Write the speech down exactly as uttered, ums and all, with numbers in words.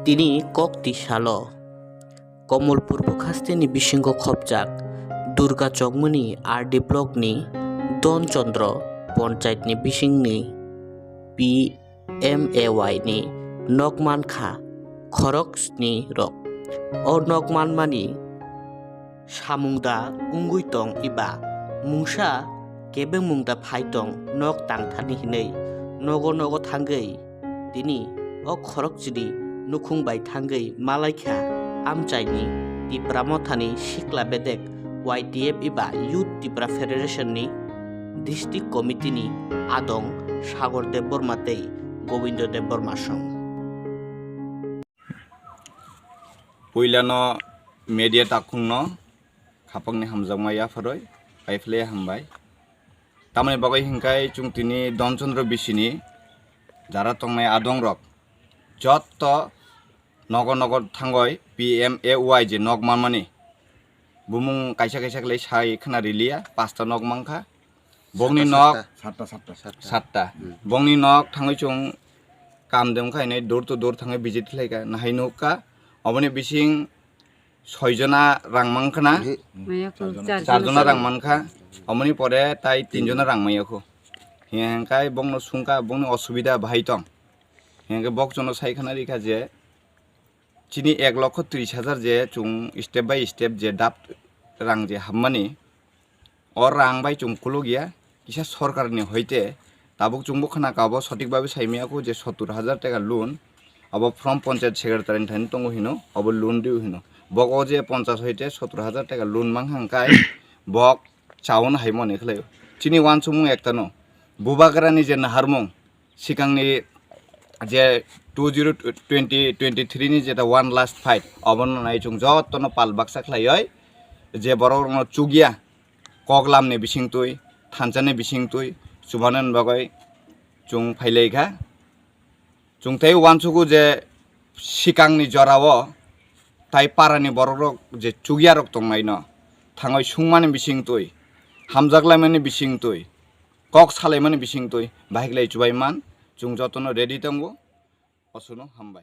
Tini kokti salo Komolpur Bukhasteni bisingo khopjak Durga Chokmoni R D blockni Don Chandra Panchayatni bisingni P M A Y ni nok mankha khorok sni rok. O nok manmani samung da wngwi tong eba mungsa kebengmung da phai tong nok tangthani hinwi nogo nogo thangwi tini o khorokchini nukhung bai thangwi malaikha amchaini Tipra Mothani sikla bedek Y T F eba Youth Tipra Federation ni District Committee ni adong Sagor Debbarma tei Gobindo Debbarma song. Puilano media takhungno khapangni hamjakma yapharwi paiphlaiya hambai. Tamoni bagwi hinkhai chwng tini Don Chandra bisini jara tongnai adongrok jotto nogo nogo thangwi P M A Y je nok manmani bumung kaisa kaisa khlai sai khna riliya, pasta nok mankha. Bokni nok satta, satta, satta. Satta. Hmm. Bokni nok thangwi chwng kam dem khainai door to door thangwi visit khlaikha, nahai nukha. Oboni bising soijona rang mankha na? Maya ko char jona rang mankha. Oboni pore tai tin jona rang maya kho. Hiya hingkhai bokno sungkha, bokni osubida bahai tong. Hiya hingkhai bok chwngno sai khna rikha je chini ek lokho tris hajar je chwng step by step je dap rang je hammani, o rang bai chwng kulukya, kisa sorkarni hoite tabuk chwngbo khna kabo sotik babe saimaya kho je sottur hajar taka loan, abo from panchayat secretary ni thani tongo hino, abo loan rio hino. Bok o je ponchas hoite sottur hajar taka loan mankha hingkhai bok chaun hai mone khlaio. Chini wansukmung ektano, bubagrani je naharmung, sikangni je two zero twenty twenty three ni jeta one last fight, obono nai chwng jotono pal baksa khlaioi je borokno chukya, koklamni bisingtwi, thansani bisingtwi chubanani bagwi chwng phailaikha. Chwng tei uansugo je sikangni jorao tai parani borokrok je chukyarok tongnaino thangwi sungmani bisingtwi, hamjaklaimani bisingtwi, kok salaimani bisingtwi bahai khlai chubai man. Chwng jotono ready tongo. Osono hambai.